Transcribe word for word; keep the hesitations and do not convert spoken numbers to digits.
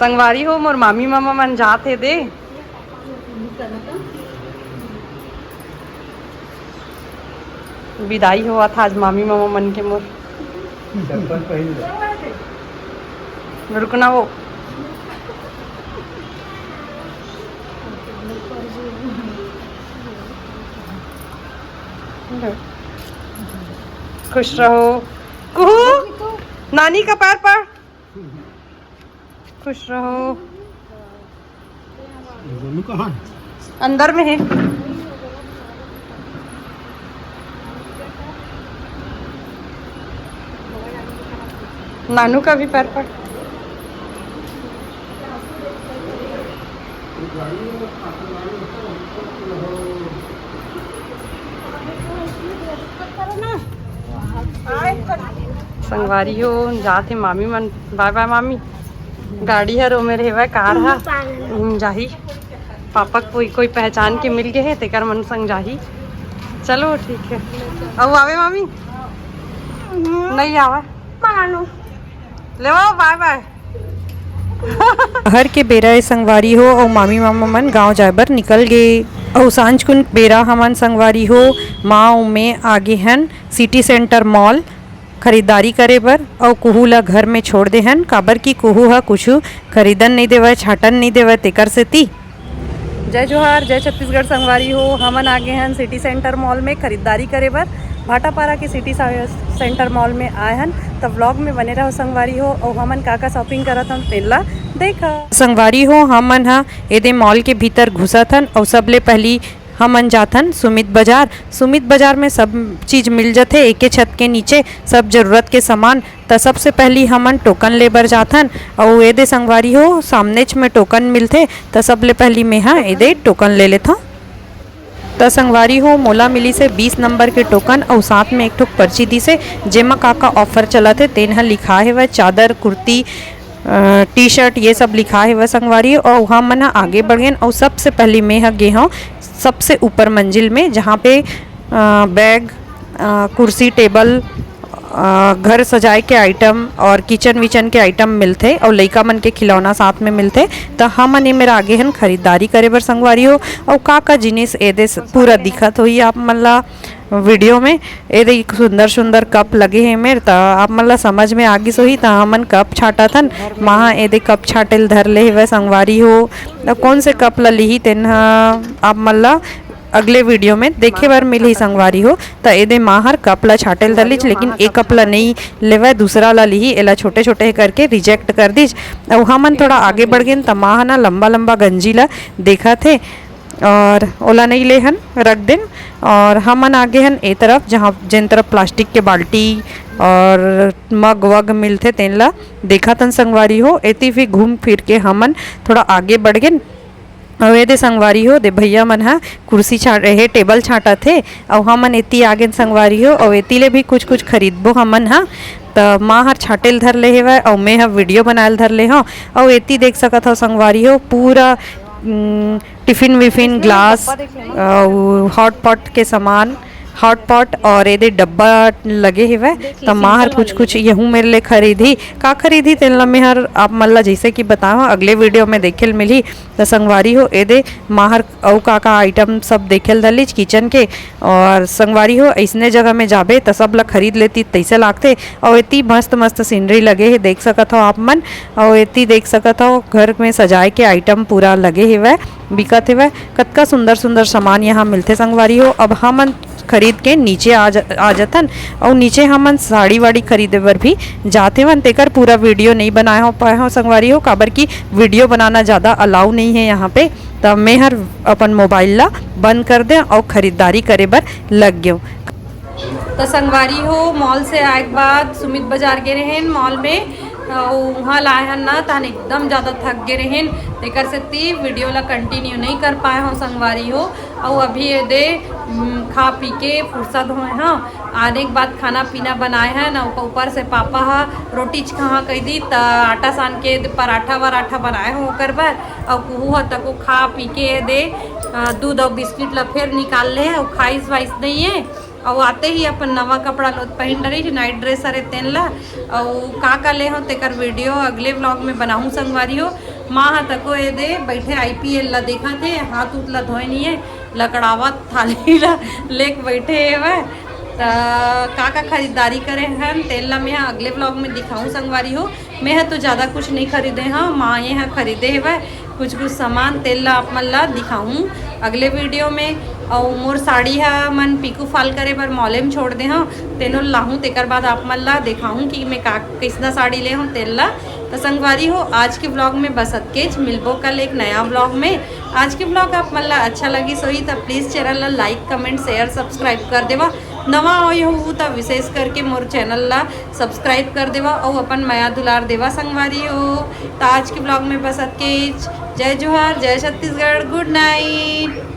संगवारी हो, मोर मामी मामा मन जात हे दे। विदाई होवत हे आज मामी मामा मन के मोर। चप्पल पहन ले। रुकना वो। खुश रहो। कुहू, नानी का पैर पर। खुश रहो। दोनों कहाँ है? अंदर में है। नानू का भी पैर पर। संगवारी हो, जात हे मामी मन। बाय बाय मामी। गाड़ी हर ओमे रेहवय, कार ह। हम्म, जाही। पापा कोई, कोई पहचान के मिल गे हे, तेकर मन संग जाही। चलो ठीक है। अउ आवे मामी? नहीं आवे। ले वो, बाय बाय। हर के बेरा ए संगवारी हो, अउ मामी मामा मन गांव जाए बर निकल गे। अउ सांझ कुन बेरा हमन संगवारी हो, माँ अउ में आगे हन सिटी सेंटर मॉल खरीदारी करे बर, अउ कुहू ला घर में छोड़ दे हन, काबर कि कुहू ह कुछु खरीदन नइ देवय, छाटन नइ देवय, तेकर सेती। जय जोहार, जय छत्तीसगढ़ संगवारी हो। हमन आगे हन सिटी सेंटर मॉल में खरीदारी करे बर। भाटापारा के सिटी सा-, सेंटर मॉल में आए हन, त व्लॉग में बने रहो संगवारी हो। अउ हमन का का शॉपिंग करत हन, तेन ला देखा। संगवारी हो, हमन ह एदे मॉल के भीतर घुसत हन, अउ सबले पहली हमन जाथन सुमित बाजार। सुमित बाजार में सब चीज मिल जथे, एके छत के नीचे सब जरूरत के सामान। त सबसे पहली हमन टोकन ले बर जाथन, अउ एदे संगवारी हो, सामनेच में टोकन मिलथे। त सबले पहली मेहा एदे टोकन ले लेथंव। त संगवारी हो, मोला मिलिस हे बीस नंबर के टोकन, अउ साथ में एक ठो पर्ची दिस हे, जेमा का का ऑफर चलत हे, तेन ह लिखा हेवय, चादर, कुर्ती, अ, टी शर्ट, ये सब लिखा हेवय संगवारी हो। अउ हमन ह आगे बढ़ गेन, अउ सबसे पहली मेहा गे हंव सबसे ऊपर मंजिल में, जहाँ पे, अ, बैग, अ, कुर्सी, टेबल, अ, घर सजाए के आइटम और किचन विचन के आइटम मिलथे, अउ लइका मन के खिलौना साथ में मिलथे। त हमन ए मेर आगे हन खरीदारी करे बर संगवारी हो। अउ का का जिनिस एदे स-, पूरा दिखत होही आप मन ला वीडियो में। एदे सुंदर सुंदर कप लगे हे मेर, त आप मन ला समझ में आ गिस होही। त हमन कप छाटत हन, माँ एदे कप छाटे ल धर ले हेवय संगवारी हो। त कौन से कप ला लिही, तेन ह आप मन ला अगले वीडियो में देखे बर मिलही संगवारी हो। त एदे माँ हर कप ला छाटे ल धर लिस, लेकिन ए कप ला नइ लेवय, दूसरा ला लिही। एला छोटे छोटे करके रिजेक्ट कर दिस। अउ हमन थोड़ा आगे बढ़ गेन, त माँ ह ना लंबा लंबा गंजी ला देखत हे और ओला नइ ले हन, रख देन। और हमन आगे हन ए तरफ, जहाँ, जेन तरफ प्लास्टिक के बाल्टी और मग वग मिलथे, तेन ला देखत हन संगवारी हो। एती भी घूम फिर के हमन थोड़ा आगे बढ़ गेन। अउ एदे संगवारी हो, दे भैया मन ह कुर्सी छाट रहे, टेबल छाटत हे, अउ हमन एती आगेन संगवारी हो, अउ एती ले भी कुछ कुछ खरीदबो हमन ह। त माँ हर छाटे ल धर ले हेवय, अउ मैं ह वीडियो बनाए ल धर ले हंव। अउ एती देख सकत हव संगवारी हो, पूरा, उम, टिफिन विफिन, ग्लास, अउ हॉट पॉट के सामान, हॉट पॉट और एदे डब्बा लगे हेवय। त माँ हर कुछ कुछ यहू मेर ले खरीदही। का खरीदही, तेन ला मैं हर आप मन ला जैसे कि बतावं, अगले वीडियो में देखे ल मिलही। त संगवारी हो, एदे माँ हर अउ का का आइटम सब देखे ल धर लिस किचन के। और संगवारी हो, अइसने जगह में जाबे त सब ला खरीद लेती, तइसे लागथे। अउ एती मस्त मस्त सीनरी लगे हे, देख सकत हव आप मन। अउ एती देख सकत हव, घर में सजाए के आइटम पूरा लगे हेवय, बिकत हेवय। कतका सुंदर सुंदर सामान यहाँ मिलथे संगवारी हो। अब हमन खरीद के नीचे आ ज-, आ जथन। अउ नीचे हमन साड़ी वाड़ी खरीदे बर भी जात हेवन, तेकर पूरा वीडियो नइ बनाए हो पाए हो संगवारी हो, काबर कि वीडियो बनाना ज़्यादा अलाउ नइ हे यहाँ पे। त मैं हर अपन मोबाइल ला बंद कर दें अउ खरीदारी करे बर लग गेंव। त संगवारी हो, मॉल से आए के बाद सुमित बाजार गे रहेन मॉल में, अउ उहाँ लाए हन ना, तहन एकदम ज़्यादा थक गे रहेन, तेकर सेती वीडियो ला कंटिन्यू नइ कर पाए हो संगवारी हो। अउ अभी एदे, उम, खा पी के फुर्सत होए हंव, आने के बाद खाना पीना बनाए हन, अउ ऊपर से पापा ह रोटी च कहाँ कह दी, त आटा सान के एदे पराठा वराठा बनाए हो ओकर बर, अउ कुहू ह तको खा पी के एदे, अ, दूध अउ बिस्किट ला फेर निकाल ले हे, अउ खाइस वाइस नइ हे। अउ आते ही अपन नवा कपड़ा लोत पहिन डरिस, नाइट ड्रेस हरे तेन ला। अउ का का ले हो तेकर वीडियो अगले व्लॉग में बनाहूँ संगवारी हो। माँ ह तको ए दे बैठे आईपीएल ला देखत हे, हाथ उत ला धोए नहीं है, लकड़ावत थाली ला लेके बैठे हवय। त का का खरीदारी करे हन तेन ला मैं ह अगले व्लॉग में दिखाऊं संगवारी हो। मैं ह तो ज़्यादा कुछ नहीं खरीदे हव, माँ ये ह खरीदे हवय कुछ कुछ सामान, तेन ला आप मन ला दिखाऊं अगले वीडियो में। अउ मोर साड़ी ह मन पीकू फाल करे बर मॉले में छोड़ दे हव, तेनो लाहूं, तेकर बाद आप मन ला दिखाऊं कि मैं का कइसना साड़ी ले हव तेन ला। तो संगवारी हो, आज के व्लॉग में बस अतकेच, मिलबो कल एक नया व्लॉग में। आज के व्लॉग आप मन ला अच्छा लगिस होही त प्लीज चैनल ला लाइक, कमेंट, शेयर, सब्सक्राइब कर देवा। नवा आए हो त विशेष करके मोर चैनल ला सब्सक्राइब कर देवा अउ अपन मया दुलार देवा संगवारी हो। त आज के व्लॉग में बस अतकेच। जय जोहार, जय छत्तीसगढ़, गुड नाइट।